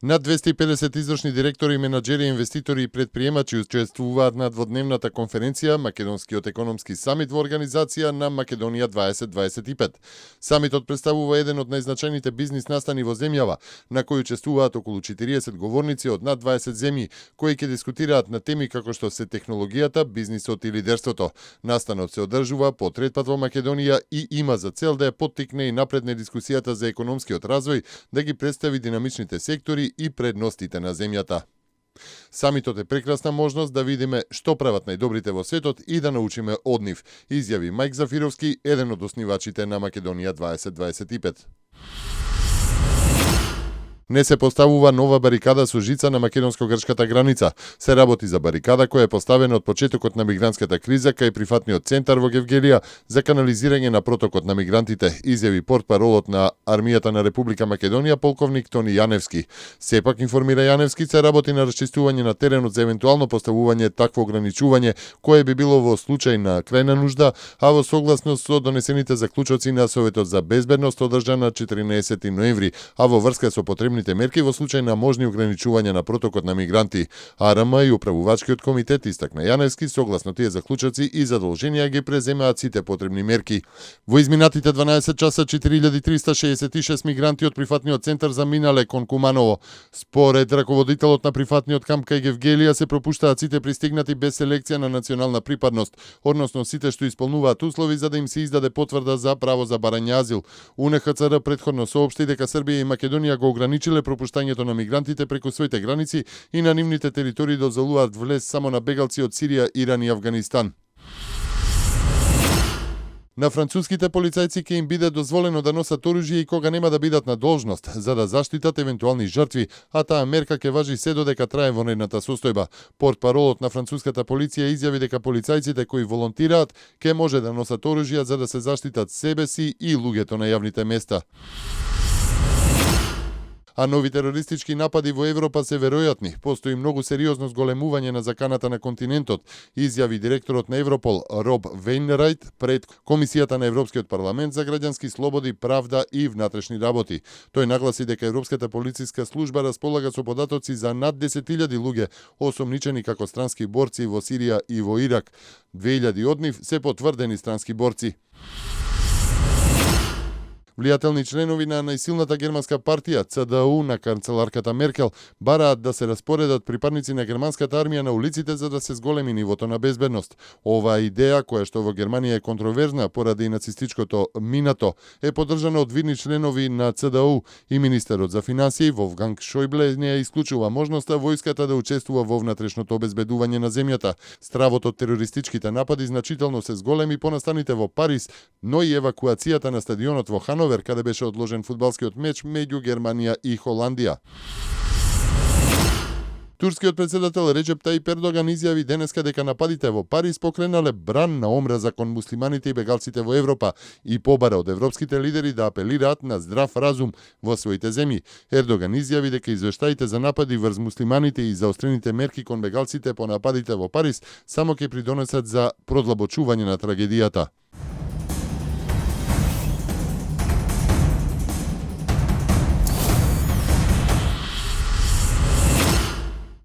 Над 250 извршни директори, менаџери, инвеститори и предприемачи учествуваат на дводневната конференција Македонскиот економски самит во организација на Македонија 2025. Самитот представува еден од најзначајните бизнис настани во земјава, на кој учествуваат околу 40 говорници од над 20 земји, кои ќе дискутираат на теми како што се технологијата, бизнисот и лидерството. Настанот се одржува по трет пат во Македонија и има за цел да ја поттикне и напредне дискусијата за економскиот развој, да ги представи динамичните сектори и предностите на земјата. Самитот е прекрасна можност да видиме што прават најдобрите во светот и да научиме од нив, изјави Мајк Зафировски, еден од основачите на Македонија 2025. Не се поставува нова барикада со жица на македонско-грчката граница. Се работи за барикада која е поставена од почетокот на мигрантската криза кај прифатниот центар во Гевгелија за канализирање на протокот на мигрантите, изјави портпаролот на Армијата на Република Македонија полковник Тони Јаневски. Сепак, информира Јаневски, се работи на расчистување на теренот за евентуално поставување такво ограничување кое би било во случај на крајна нужда, а во согласност со донесените заклучоци на Советот за безбедност одржан на 14 ноември, а во врска со потребните мерки во случај на можни ограничувања на протокот на мигранти. АРМ и управувачкиот комитет, истакна Јаневски, согласно тие заклучоци и задолженија ги преземаат сите потребни мерки. Во изминатите 12 часа 4366 мигранти од прифатниот центар заминале кон Куманово. Според раководителот на прифатниот камп кај Гевгелија се пропуштаат сите пристигнати без селекција на национална припадност, односно сите што исполнуваат услови за да им се издаде потврда за право за барање азил. УНХЦР претходно соопшти дека Србија и Македонија го ограничиле пропуштањето на мигрантите преку своите граници и на нивните територии дозволуваат влез само на бегалци од Сирија, Иран и Авганистан. На француските полицајци ќе им биде дозволено да носат оружје и кога нема да бидат на должност, за да заштитат евентуални жртви, а таа мерка ќе важи се додека трае вонредната состојба. Портпаролот на француската полиција изјави дека полицајците кои волонтираат ќе може да носат оружје за да се заштитат себе си и луѓето на јавните места. А нови терористички напади во Европа се веројатни. Постои многу сериозно зголемување на заканата на континентот, изјави директорот на Европол Роб Вейнрајт пред Комисијата на Европскиот парламент за граѓански слободи, правда и внатрешни работи. Тој нагласи дека Европската полициска служба располага со податоци за над 10.000 луѓе осомничени како странски борци во Сирија и во Ирак. 2000 од нив се потврдени странски борци. Влијателни членови на најсилната германска партија ЦДУ на канцеларката Меркел бараат да се распоредат припадници на германската армија на улиците за да се зголеми нивото на безбедност. Оваа идеја, која што во Германија е контроверзна поради нацистичкото минато, е поддржана од видни членови на ЦДУ и министерот за финансии Волфганг Шојбле не ја исклучува можноста војската да учествува во внатрешното обезбедување на земјата. Стравот од терористичките напади значително се зголеми по настаните во Париз, но и евакуацијата на стадионот во Хановер, каде беше одложен фудбалскиот меч меѓу Германија и Холандија. Турскиот председател Реџеп Тајип Ердоган изјави денеска дека нападите во Париз покренале бран на омраза кон муслиманите и бегалците во Европа и побара од европските лидери да апелираат на здрав разум во своите земји. Ердоган изјави дека извештаите за напади врз муслиманите и заострените мерки кон бегалците по нападите во Париз само ќе придонесат за продлабочување на трагедијата.